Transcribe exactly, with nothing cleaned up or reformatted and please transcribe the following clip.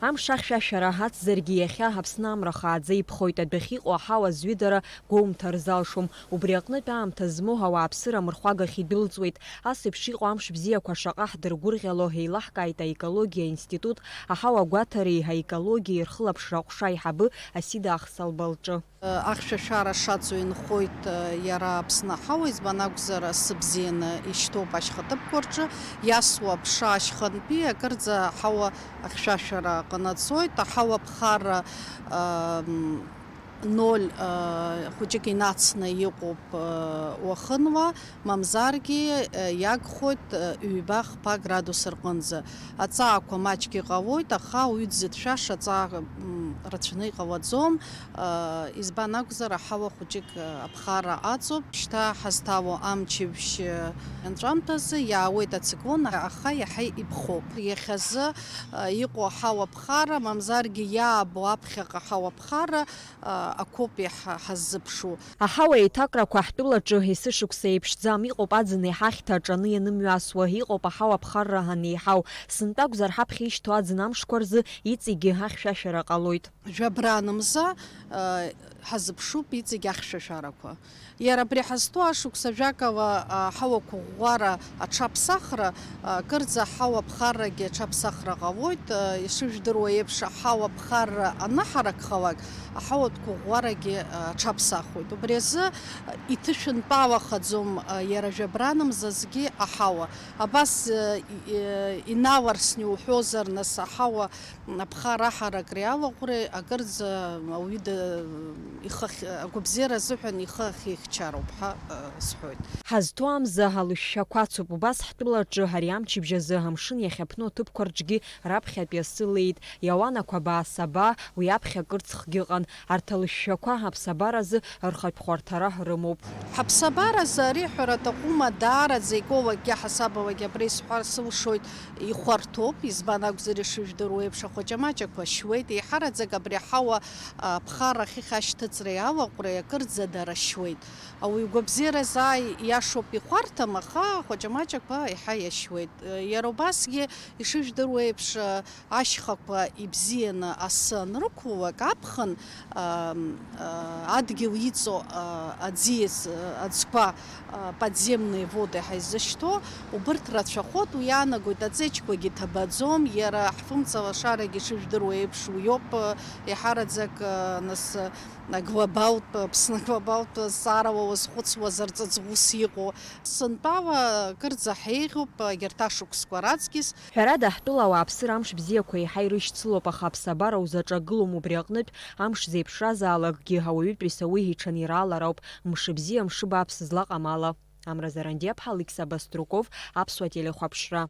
Амш ахьшәашәара ацзаргьы, иахьа Аԥсны амра хааӡа иԥхоит, адәахьы иҟоу аҳауа зҩыдара гәоумҭар залшом. Убри аҟнытә аамҭа змоу ауааԥсыра амырхәагахь идәылҵуеит. Ас еиԥш иҟоу амш бзиақәа шаҟа ҳдыргәырӷьало еилаҳкааит аекологиа аинститут аҳауа гәаҭареи аекологиеи рхылаԥшра аҟәша аиҳабы Асида Ахсалба лҿы. Ахьшәашәара шацу инхоит иара Аԥсны аҳауа, избан акәзар, асы бзианы ишьҭоуп ашьха ҭыԥқәа рҿы, иасуа аԥша ашьхантәи акырӡа аҳауа ахьшәашәара ҟанаҵоит, аҳауа ԥхарра, ам, ноль, а, хәыҷык инацны иҟоуп, а, уахынла, мамзаргьы, а, иагхоит, а, ҩба-хԥа градус рҟынӡа. Аҵаақәа маҷк иҟалоит, аха уаҩы дзыҭшәаша аҵаа, м, рацәаны иҟалаӡом, а, избан акәзар, аҳауа хәыҷык, а, аԥхара аҵоуп. Шьҭа ҳазҭало амчыбжь, а, анҵәамҭазы иаауеит ациклон, аха иаҳа иԥхоуп. Иахьазы, а, иҟоу аҳауа ԥхара, мамзаргьы иаабо аԥхьаҟа аҳауа ԥхара, а, ақәоуп иаҳ-, ҳаззыԥшу. Аҳауа еиҭакрақәа ҳтәылаҿы есышықәса еиԥшӡам, иҟоуп аӡын еиҳа ахьҭа аҿаны ианымҩасуа, иҟоуп аҳауа ԥхарра анеиҳау. Сынтәа акәзар, ҳаԥхьа ишьҭоу аӡын амшқәа рзы иҵегьы ахьшәашәара ҟалоит. Жәабранымза, а, ҳазыԥшуп иҵегь ахьшәашәарақәа. Иара абри ҳазҭоу ашықәса жәакала, а, аҳауа қәыӷәӷәара аҽаԥсахра, а, кырӡа аҳауа ԥхаррагьы аҽаԥсахра ҟалоит. А, ишыжәдыруа еиԥш, аҳауа ԥхарра анаҳаракхалак, аҳауатә қәыӷәӷәарагьы, а, аҽаԥсахуеит. Убри азы, а, иҭышәынтәалахаӡом, а, иара жәабранымзазгьы аҳауа. Абас, а, и-, и-, иналарсны иуҳәозар, нас, аҳауа аԥхара аҳаракреи алаҟәреи акырӡа ауаҩы да-, ихахь, агәабзиара азыҳәан ихы ахьихьчароуп ҳәа, э, сҳәоит. Ҳазҭоу амза алышәшәақәа ацуп. Убас ҳтәылаҿы ари амчыбжь азы амшын иахьаԥну аҭыԥқәа рҿгьы раԥхьатәи асы леит. Иауанақәа баа-саба, уи аԥхьа акырцхгьы ыҟан. Арҭ алышәшәақәа аԥсабаразы рхатә хәарҭара рымоуп. Ҳаԥсабаразы ари ҳәара аҭахума, даараӡа иколакгьы ҳасабалагьы абра исҳәар сылшоит, ихәарҭоуп, избан акәзар, ишыжәдыруа еиԥш, ахәаҷамаҷақәа шьуеит, еиҳараӡак абри аҳауа, а, ԥхара ахьыхь ашьҭыҵреи алаҟәреи акырӡа дара шьуеит. Ауаҩы гәабзиаразы ааи, иашоуп, ихәарҭам, аха ахәаҷамаҷақәа еиҳа иашьуеит. Иара убасгьы, ишыжәдыруа еиԥш, ашьхақәа ибзианы асы анрықәлак аԥхын, а, а, адгьыл иҵоу, а, аӡиас, а, аӡқәа, а, подземные воды ҳаизышьҭоу, убырҭ рацәахоит, уи иаанагоит, аҵеџьқәагьы ҭабаӡом, иара ҳфымца лашарагьы ишыжәдыруа еиԥш уиоуп, а, еиҳараӡак, а, нас, а, глобалтә, Аԥсны аглобалтә зҵаарала уазхәыцуазар ҵаҵӷәыс иҟоу. Сынтәала кырӡа ҳеиӷьуп, егьырҭ ашықәсқәа раҵкьыс. Ҳәарада, ҳтәыла ауааԥсыра амш бзиақәа еиҳа ирышьцылоуп, аха аԥсабара узаҿагылом, убри аҟнытә, амш зеиԥшразаалакгьы ауаҩытәыҩса уи иҽанираалар ауп, мшыбзиа, мшыбааԥс злаҟам ала. Амра Зарандиаԥҳа, Алықьса Баструков, Аԥсуа телехәаԥшра.